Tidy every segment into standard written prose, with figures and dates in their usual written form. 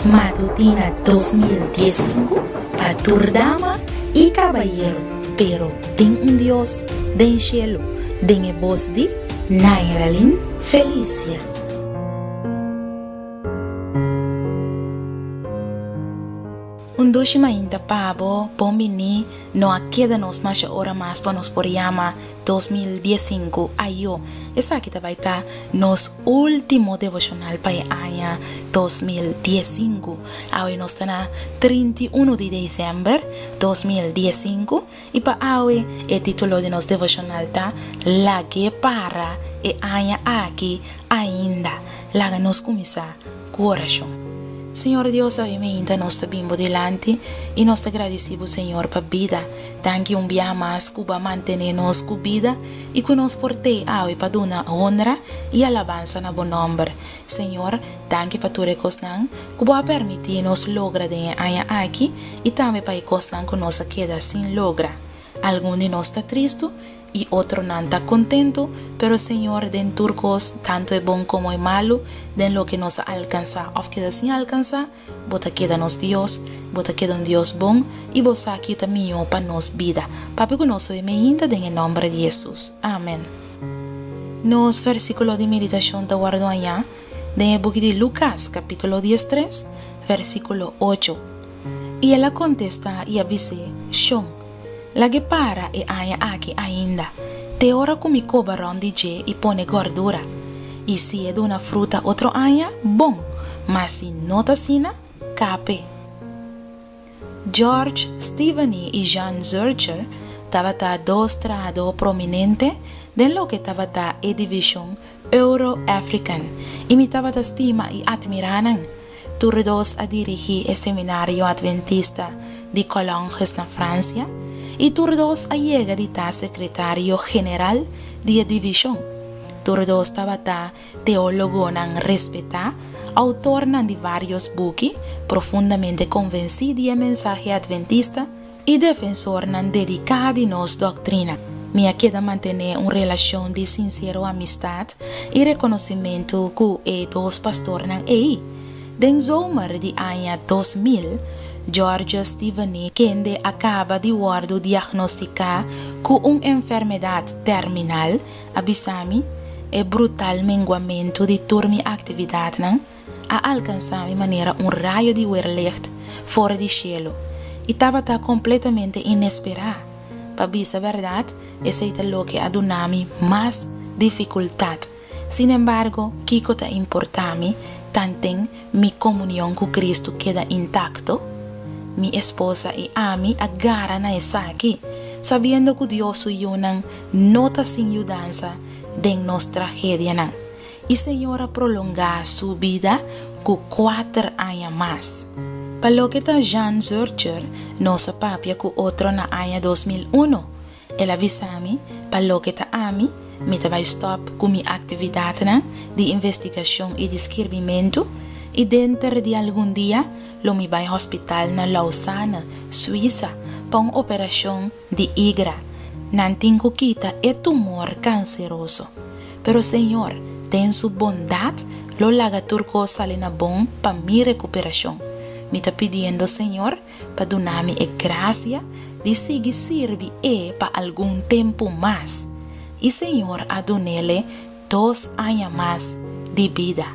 Matutina 2015 pa tur dama y cabayero, pero tin un Dios den cielo, den e bos di Nairalyn Felicia. Un dushi mainta pa bo, bon bini, no a keda nos masha ora mas pa nos por yama 2015 ayo. Esaki ta bai ta nos ultimo devoshonal pa e aña 2015. Awe nos ta na 31 di december 2015 y pa awe e titulo di nos devoshonal ta Lag'é para e aña aki ainda. Laga nos kuminsá ku orashon. Señor Dios, awe meinta nos ta bin bo dilanti y nos ta gradici bo Señor pa bida. Danki un biaha mas ku bo a mantene nos ku bida y ku nos por tei awe pa duna honra y alabansa na bo nomber. Señor, danki pa tur e kosnan ku bo a permiti nos logra den e aña aki y tambe pa e kosnan ku nos a keda sin logra. Algun di nos ta tristu y otronan ta contento, pero Señor den tur cos, tanto e bon como e malo, den loke nos a alcansa of keda sin alcansa, Bo ta keda nos Dios, Bo ta keda un Dios bon y Bo sa ki ta miho pa nos bida. Papia cu nos hoy meinta den e nomber di Jesus. Amen. Nos versiculo di meditacion ta wordo haña den e buki di Lucas capitulo 13 versiculo 8. Y el a contesta y a bis'é, Shon, Lag'é para e aña aki ainda, te ora ku mi koba rònt di dje i pone gòrdura. I si e duna fruta otro aña, bon, ma si no ta asina, kap'é. George Steveny i Jean Zurcher tabata dos trahadó prominente den loke tabata e divishon Euro-African, i mi tabata stima i atmirá nan. Tur dos a dirigí e Seminario Adventista di Collonges na Francia i tur dos a yega di ta sekretario general di e divishon. Tur dos tabata teólogonan respetá, outornan di vários buki, profundamente konvensí di e mensahe adventista i defensornan dediká di nos doktrina. Mi a keda mantené un relashon di sinsero amistat i rekonosimentu ku e dos pastornan ei. Den zomer di aña 2000, George Steveny, kende a kaba di wòrdu diagnostiká ku un enfermedat terminal, a bisa mi, E brutal menguamentu di tur mi aktividatnan a alkansá mi manera un rayo di weerlicht for di shelu i tabata kompletamente inesperá. Pa bisa bèrdat, esei ta loke a duna mi mas difikultat. Sin embargo, kiko ta importá mi tanten mi komunion ku Kristu keda intakto? Mi esposa i ami a gara na esaki, sabiendo ku Dios su yunan no ta sin yudansa den nos tragedianan. I Señor a prolongá su bida ku kuater aña mas. Pa loke ta Jean Zurcher, nos a papia ku otro na aña 2001. El a bisa mi, pa loke ta ami, mi ta bai stòp ku mi aktividatnan di investigashon i di skirbimentu, i denter di algun dia lo mi bai hospital na Lausanne, Suisa, pa un operashon di igra. Nan tin ku kita e tumor kanseroso. Pero Señor, den su bondat, lo laga tur kos sali na bon pa mi rekuperashon. Mi ta pidiendo Señor pa duna mi e grasia di sigui sirbi E pa algun tempu mas. I Señor a dun'ele dos aña mas di bida.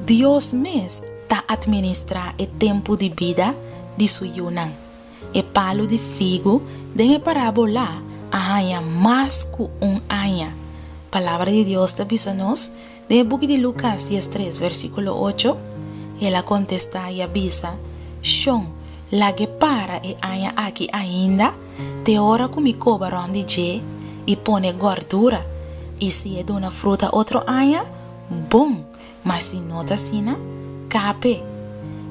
Dios mes ta atministrá e tempu di bida di su yunan. E palu di figu den e parábola a haña mas ku un aña. Palabra di Dios ta bisa nos den e buki di Lukas 13 versíkulo 8, El a kontestá i a bisa, Shon, lag'é para e aña aki ainda, te ora ku mi koba rònt di dje i pone gòrdura, i si e duna fruta otro aña, bon! Ma si no ta asina, kap'e.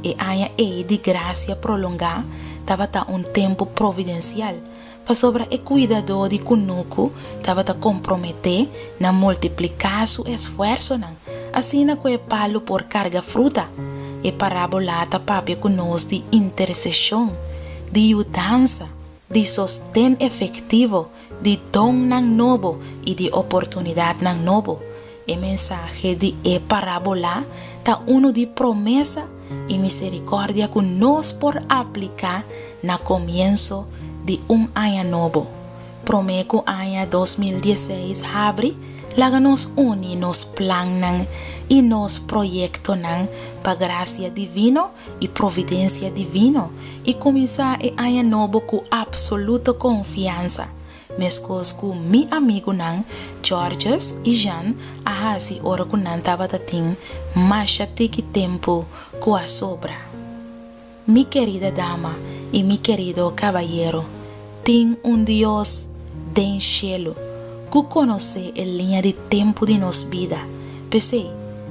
E aña ei di grasia prolongá tabata un tempu providensial, pasobra e kuidadó di kunuku tabata komprometé na multipliká su esfuersonan asina ku e palu por karga fruta. E parábola ta papia ku nos di interseshon, di yudansa, di sosten efektivo, di donnan nobo i di oportunidatnan nobo. E mensahe di e parábola ta unu di promesa i miserikòrdia ku nos por apliká na komienso di un aña nobo. Promé ku aña 2016 habri, laga nos uni nos plannan i nos proyektonan pa grasia divino i providensia divino i kuminsá e aña nobo ku apsoluto konfiansa, meskos ku mi amigunan Georges i Jean a hasi ora ku nan tabata tin masha tiki tempu ku a sobra. Mi kerida dama i mi kerido kabayero, tin un Dios den shelu ku konosé e liña di tempu di nos bida. P'esei,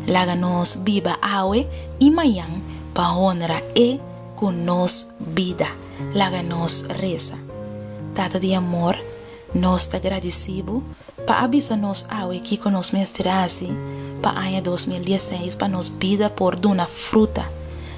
laga nos biba awe i mañan pa honra E ku nos bida. Laga nos resa. Tata di amor, nos ta gradisí Bo pa a bisa nos awe kiko nos mester hasi pa aña 2016 pa nos bida por duna fruta.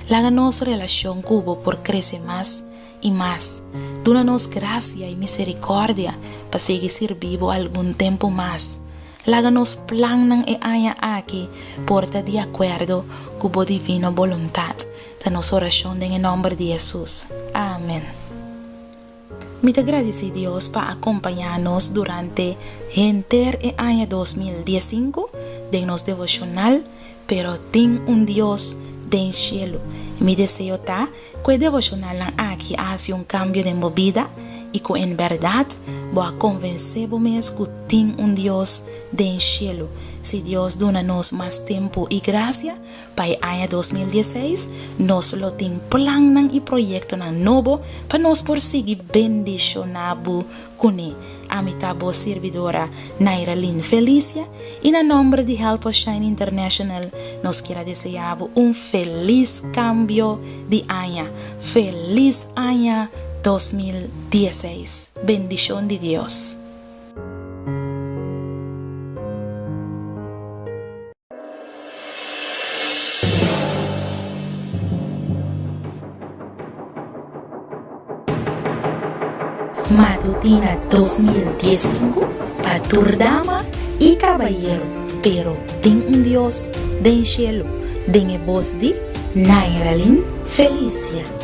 Laga nos relashon ku Bo por krese mas i mas. Duna nos grasia i miserikòrdia pa sigui sirbi Bo algun tempu mas. Laga nos plannan e aña aki por ta di akuerdo ku Bo divino boluntat. Ta nos orashon den e nòmber di Hesus. Amen. Mi ta gradisí Dios pa a kompañá nos durante henter e aña 2015 den nos devoshonal Pero Tin un Dios den Shelu. Mi deseo ta ku e devoshonalnan aki a hasi un kambio den bo bida i ku en bèrdat bo a konvensé bo mes ku tin un Dios den shelu. Si Dios duna nos mas tempu i grasia, Pa e aña 2016 nos lo tin plannan i proyektonan nobo pa nos por sigui bendishoná bo kuné. Ami ta bo sirbidora Naira Lynn Felicia i na nòmber di Help Us Shine International nos kier a deseá bo un felis kambio di aña. Felis aña 2016. Bendishon di Dios. Matutina 2015 pa tur dama i kabayero, pero tin un Dios den shelu, den e bos di Nairalyn Felicia.